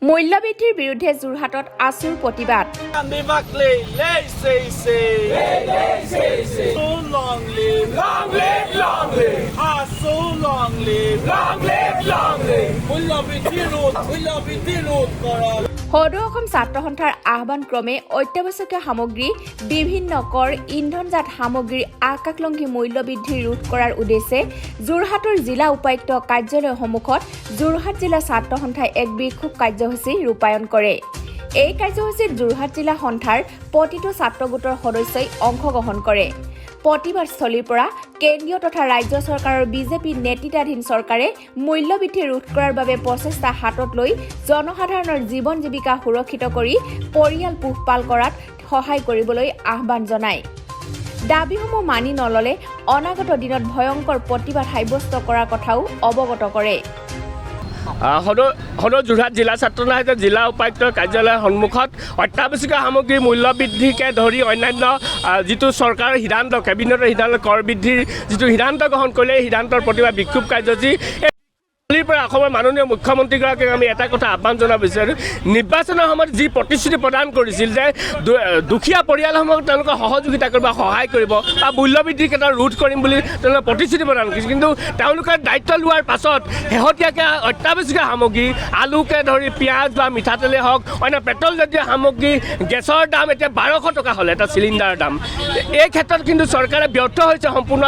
মূল্যবৃদ্ধিৰ বিৰুদ্ধে যোৰহাটত আছুৰ প্ৰতিবাদ। Lay, say, say. So long live, long live, long live. AASU, long live, long live, long live. মূল্যবৃদ্ধি ৰোধ, মূল্যবৃদ্ধি ৰোধ কৰক। সদৌ অসম ছাত্ৰ সন্থাৰ আহ্বান ক্ৰমে অত্যাৱশ্যকীয় সামগ্ৰী, বিভিন্ন কৰ, ইন্ধনজাত সামগ্ৰীৰ আকাশলংঘী মূল্যবৃদ্ধি ৰোধ কৰাৰ উদ্দেশ্যে যোৰহাটৰ জিলা উপায়ুক্ত কাৰ্যালয়ৰ সন্মুখত যোৰহাট জিলা ছাত্ৰ সন্থাই এক বিক্ষোভ কাৰ্যসূচী ৰূপায়ণ কৰে। এই কাৰ্যসূচীত যোৰহাট জিলা সন্থাৰ প্ৰতিটো ছাত্ৰ গোটৰ সদস্যই অংশগ্ৰহণ কৰে। প্ৰতিবাদস্থলীৰ পৰা কেন্দ্ৰীয় তথা ৰাজ্য চৰকাৰৰ বিজেপি নেতৃত্বাধীন চৰকাৰে মূল্যবৃদ্ধি ৰোধ কৰাৰ বাবে প্ৰচেষ্টা হাতত লৈ জনসাধাৰণৰ জীৱন জীৱিকা সুৰক্ষিত কৰি পৰিয়াল পোহপাল কৰাত সহায় কৰিবলৈ আহ্বান জনায়। দাবীসমূহ মানি নল'লে অনাগত দিনত ভয়ংকৰ প্ৰতিবাদ সাব্যস্ত কৰাৰ কথাও অৱগত কৰে। সদৌ যোৰহাট জিলা ছাত্ৰ সন্থাই জিলা উপায়ুক্তৰ কাৰ্যালয়ৰ সন্মুখত অত্যাৱশ্যকীয় সামগ্ৰীৰ মূল্য বৃদ্ধিকে ধৰি অন্যান্য যিটো চৰকাৰৰ সিদ্ধান্ত, কেবিনেটৰ সিদ্ধান্ত, কৰ বৃদ্ধিৰ যিটো সিদ্ধান্ত গ্ৰহণ কৰিলে, এই সিদ্ধান্তৰ প্ৰতিবাদ বিক্ষোভ কাৰ্যসূচী। এই পৰা অসমৰ মাননীয় মুখ্যমন্ত্ৰীগৰাকীক আমি এটা কথা আহ্বান জনাব বিচাৰোঁ। নিৰ্বাচনৰ সময়ত যি প্ৰতিশ্ৰুতি প্ৰদান কৰিছিল যে দুখীয়া পৰিয়ালসমূহক তেওঁলোকে সহযোগিতা কৰিব, সহায় কৰিব বা মূল্যবৃদ্ধিৰ ক্ষেত্ৰত ৰোধ কৰিম বুলি তেওঁলোকে প্ৰতিশ্ৰুতি প্ৰদান কৰিছিল, কিন্তু তেওঁলোকে দায়িত্ব লোৱাৰ পাছত শেহতীয়াকৈ অত্যাৱশ্যকীয় সামগ্ৰী, আলুকে ধৰি পিঁয়াজ বা মিঠাতেলেই হওক, অন্য পেট্ৰলজাতীয় সামগ্ৰী, গেছৰ দাম এতিয়া 1200 টকা হ'ল এটা চিলিণ্ডাৰৰ দাম। এই ক্ষেত্ৰত কিন্তু চৰকাৰে ব্যৰ্থ হৈছে, সম্পূৰ্ণ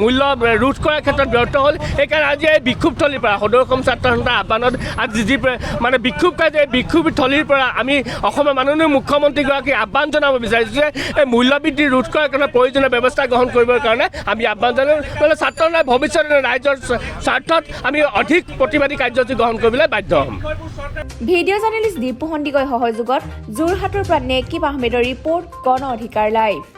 মূল্য ৰোধ কৰাৰ ক্ষেত্ৰত ব্যৰ্থ হ'ল। সেইকাৰণে আজি এই বিক্ষোভথলীৰ পৰা সদৌ অসম ছাত্ৰ সন্থাৰ আহ্বানত আজি যি মানে বিক্ষোভ কাৰ্য, এই বিক্ষোভথলীৰ পৰা আমি অসমৰ মাননীয় মুখ্যমন্ত্ৰীগৰাকীক আহ্বান জনাব বিচাৰিছোঁ যে এই মূল্যবৃদ্ধি ৰোধ কৰাৰ কাৰণে প্ৰয়োজনীয় ব্যৱস্থা গ্ৰহণ কৰিবৰ কাৰণে আমি আহ্বান জনাওঁ। নহ'লে ছাত্ৰ সন্থাই ভৱিষ্যতে ৰাইজৰ স্বাৰ্থত আমি অধিক প্ৰতিবাদী কাৰ্যসূচী গ্ৰহণ কৰিবলৈ বাধ্য হ'ম। ভিডিঅ' জাৰ্নেলিষ্ট দীপু সন্দিকৈ সহযোগত যোৰহাটৰ পৰা নেকিব আহমেদৰ ৰিপৰ্ট, গণ অধিকাৰ লাইভ।